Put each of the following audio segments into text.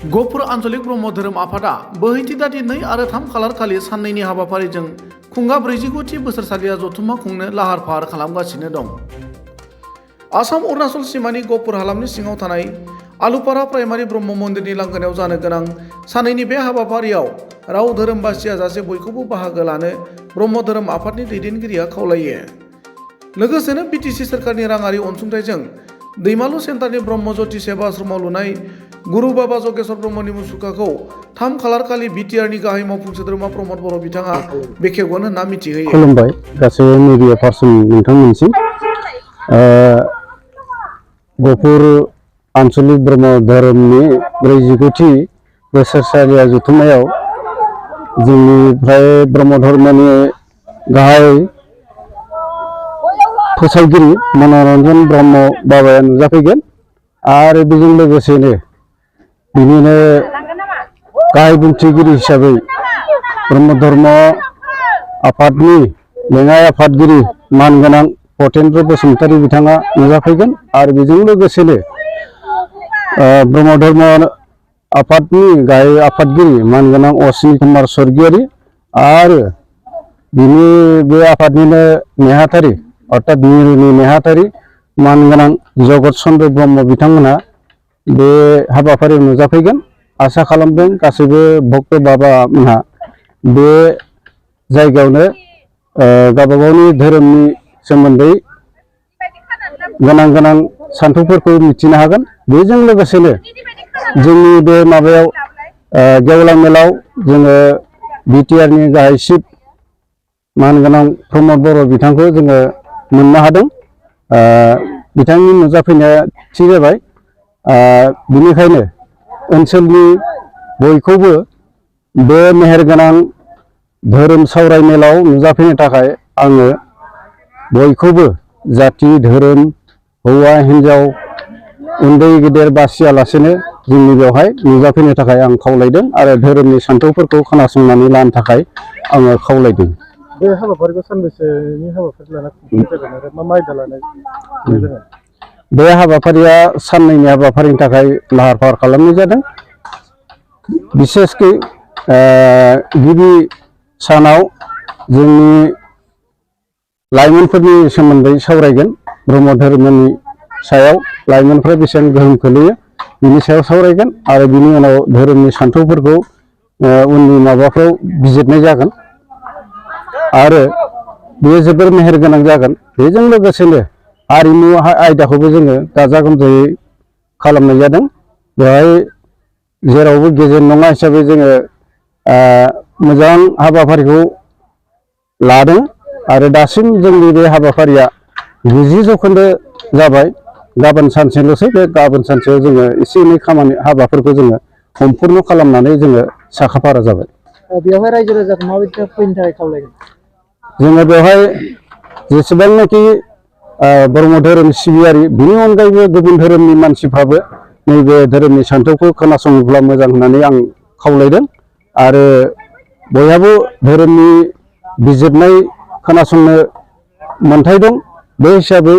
गहपुर आन्चलिक ब्रह्म धोरोम आफादा बोहैथि दाथि 2 आरो 3 खालार खालि साननैनि हाबाफारिजों खुंगा 49थि बोसोरसालिया जथुम्मा खुंनो लाहार फाहार खालामगासिनो दं। आसाम अरुणाचल सीमानि गहपुर हालामनि सिङाव थानाय आलुपारा प्राइमारि ब्रह्म मन्दिरनि लांगोनायाव जानो गोनां साननैनि बे हाबाफारियाव राव धोरोम बासियाजासे बयखौबो बाहागो लानो ब्रह्म धोरोम आफादनि दैदेनगिरिया खावलायो। लोगोसेनो बिटिसि सोरखारनि राङारि अनसुंथाइजों दैमालु सेन्टारनि ब्रह्म ज्योति सेवा आश्रमाव लुनाय गुरु बाबा जगेश्वर ब्रह्मनि मुसुखाखौ 3 खालार खालि बिटिआरनि गाहाय मावफुं सोद्रोमा प्रमद बर' बिथाङा बेखेवगोन होनना मिथिहोयो। खुलुमबाय गासैबो मिडिया पार्सन नोंथांमोनसिम। गहपुर आन्चलिक ब्रह्म धोरोमनि 49थि बोसोरसालिया जथुम्मायाव जोंनिफ्राय ब्रह्म धर्मनि गाहाय फोसावगिरि मनरन्जन ब्रह्म बाबाया नुजाफैगोन आरो बेजों लोगोसेनो बिनिनो गाहाय बुंथिगिरि हिसाबै ब्रह्म धर्म आफादनि लेङाइ आफादगिरि मानगोनां पतेन्द्र बसुमतारी बिथाङा नुजाफैगोन आरो बेजों लोगोसेनो ब्रह्म धर्म आफादनि गाहाय आफादगिरि मानगोनां अश्विनी कुमार स्वर्गियारी आरो बिनि बे आफादनिनो नेहाथारि अर्थात मिरुनि नेहाथारि मानगोनां जगत चन्द्र ब्रह्म बिथांमोना बे हाबाफारियाव नुजाफैगोन। आसा खालामदों गासैबो भक्त बाबामोनहा बे जायगायावनो गावबा गावनि धोरोमनि सोमोन्दै गोनां सान्थौफोरखौ मिथिनो हागोन। बेजों लोगोसेनो जोंनि बे माबायाव गेवलां मेलाव जोङो बिटिआरनि गाहाय चिफ मानगोनां प्रमद बर' बिथांखौ जोङो मोननो हादों। बिथांनि नुजाफैनाया थि जाबाय। बिनिखायनो ओनसोलनि बयखौबो बे मेहेरगोनां धोरोम सावराय मेलाव नुजाफैनो थाखाय आङो बयखौबो जाति धोरोम हौवा हिन्जाव उन्दै गेदेर बासियालासेनो जोंनि बेवहाय नुजाफैनो थाखाय आं खावलायदों आरो धोरोमनि सान्थौफोरखौ खोनासंनानै लानो थाखाय आङो खावलायदों। बे हाबाफारिखौ सानबेसेनि हाबाफारि लाना खुंनाय जागोन आरो मा आयदा लानाय जागोन? बे हाबाफारिया साननैनि हाबाफारिनि थाखाय लाहार फाहार खालामनाय जादों। बिसेसकै गिबि सानाव जोंनि लाइमोनफोरनि सोमोन्दै सावरायगोन। ब्रह्म धोरोमनि सायाव लाइमोनफ्रा बेसेबां गोहोम खोलैयो बिनि सायाव सावरायगोन आरो बिनि उनाव धोरोमनि सान्थौफोरखौ उननि माबाफ्राव बिजिरनाय जागोन आरो बेयो जोबोर मेहेरगोनां जागोन। बेजों लोगोसेनो हारिमु आयदाखौबो जोङो गाजा गोमजायै खालामनाय जादों। बेवहाय जेरावबो गेजेर नङा हिसाबै जोङो मोजां हाबाफारिखौ लादों आरो दासिम जोंनि बे हाबाफारिया 90% जाबाय। गाबोन सानसेल'सै। बे गाबोन सानसेयाव जोङो एसे एनै खामानि हाबाफोरखौ जोङो सम्पुर्ण खालामनानै जोङो साखाफारा जाबाय। बेवहाय रायजो राजाखौ माबायदि फैनो थाखाय खावलायगोन? जोङो बेवहाय जेसेबांनाखि ब्रह्म धोरोम सिबियारि बिनि अनगायैबो गुबुन धोरोमनि मानसिफ्राबो नैबे धोरोमनि सान्थौखौ खोनासङोब्ला मोजां होननानै आं खावलायदों आरो बयहाबो धोरोमनि बिजिरनाय खोनासंनो मोन्थाय दं। बे हिसाबै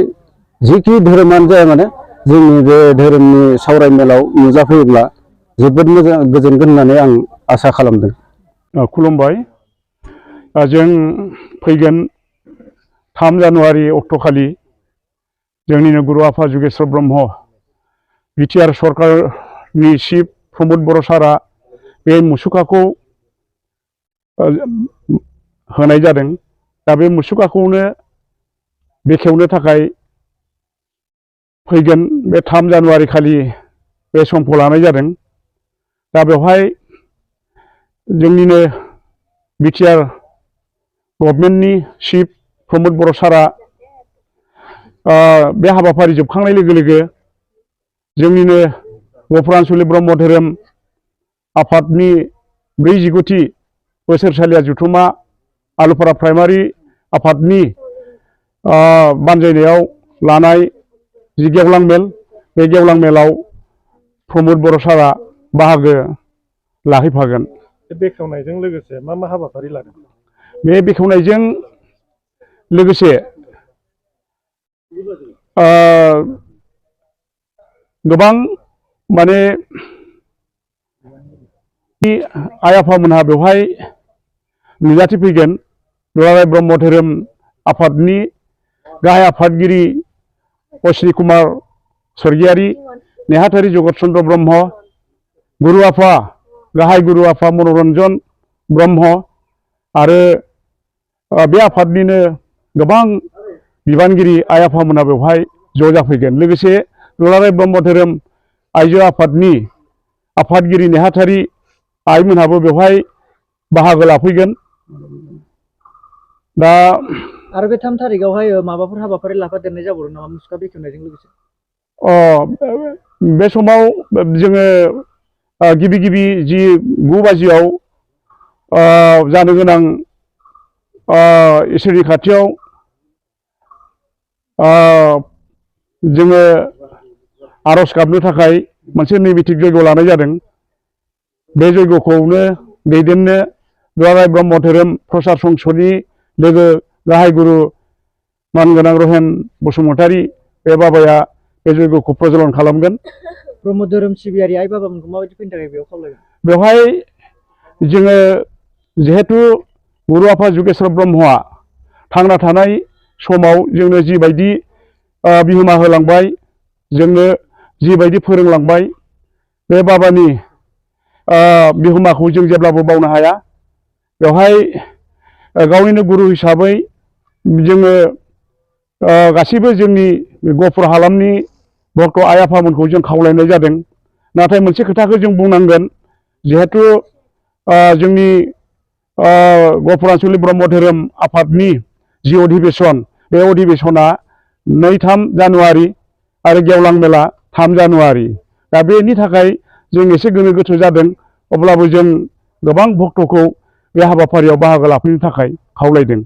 जिखि धोरोमानो जाया मानो जोंनि बे धोरोमनि सावरायमेलाव नुजाफैयोब्ला जोबोद मोजां गोजोनगोन होननानै आं आसा खालामदों। खुलुमबाय। जों फैगोन 3 जानुवारि अक्ट'खालि जोंनिनो गुरु आफा जगेश्वर ब्रह्म बिटिआर सरकारनि चिफ प्रमद बर' सारआ बे मुसुखाखौ होनाय जादों। दा बे मुसुखाखौनो बेखेवनो थाखाय फैगोन बे 3 जानुवारि खालि बे समखौ लानाय जादों। दा बेवहाय जोंनिनो बिटिआर गभर्नमेन्टनि चिफ प्रमद बर' सारआ बे हाबाफारि जोबखांनाय लोगो लोगो जोंनिनो गहपुर आन्चलिक ब्रह्म धोरोम आफादनि 49थि बोसोरसालिया जथुम्मा आलुपारा प्राइमारि आफादनि बानजायनायाव लानाय जि गेवलां मेल, बे गेवलां मेलाव प्रमद बर' सारआ बाहागो लाहैफागोन। बेखेवनायजों लोगोसे मा हाबाफारि लादों? बे बेखेवनायजों लोगोसे गोबां माने आइ आफामोनहा बेवहाय नुजाथिफैगोन। दुलाराय ब्रह्म धोरोम आफादनि गाहाय आफादगिरि अश्विनी कुमार स्वर्गियारि, नेहाथारि जगत चन्द्र ब्रह्म, गुरु आफा गाहाय गुरु आफा मनरन्जन ब्रह्म आरो बे आफादनिनो गोबां बिबानगिरि आइ आफामोनहा बेवहाय ज' जाफैगोन। लोगोसे दुलाराय ब्रह्म धोरोम आइजो आफादनि आफादगिरि नेहाथारि आइमोनहाबो बेवहाय बाहागो लाफैगोन। दा आरो बे 3 थारिखआवहाय माबाफोर हाबाफारि लाफादेरनाय जाबावदों नामा मुसुखा बेखेवनायजों लोगोसे? बे समाव जोङो गिबि जि 9 बाजियाव जानो गोनां इसोरनि खाथियाव जोङो आर'ज गाबनो थाखाय मोनसे नैमित्तिक जयग' लानाय जादों। बे जयग'खौनो दैदेननो दुलाराय ब्रह्म धोरोम प्रसार संसदनि लोगो गाहाय गुरु मानगोनां रहेन बसुमतारी बे बाबाया बे जयग'खौ प्रज्वलन खालामगोन। ब्रह्म धोरोम सिबियारि आइ बाबामोनखौ माबायदि फैनो थाखाय बेयाव खावलायगोन? बेवहाय जोङो जिहेतु गुरु आफा जुगेश्वर ब्रह्मआ थांना थानाय समाव जोंनो जिबायदि बिहोमा होलांबाय, जोंनो जिबायदि फोरोंलांबाय, बे बाबानि बिहोमाखौ जों जेब्लाबो बावनो हाया। बेवहाय गावनिनो गुरु हिसाबै जोङो गासैबो जोंनि गहपुर हालामनि भक्त आइ आफामोनखौ जों खावलायनाय जादों। नाथाय मोनसे खोथाखौ जों बुंनांगोन, जिहेतु जोंनि गहपुर आन्चलिक ब्रह्म धोरोम आफादनि जि अधिवेशन, बे अधिवेशना 2-3 जानुवारि आरो गेवलां मेला 3 जानुवारि। दा बेनि थाखाय जों एसे गोनो गोथो जादों। अब्लाबो जों गोबां भक्तखौ बे हाबाफारियाव बाहागो लाफैनो थाखाय खावलायदों।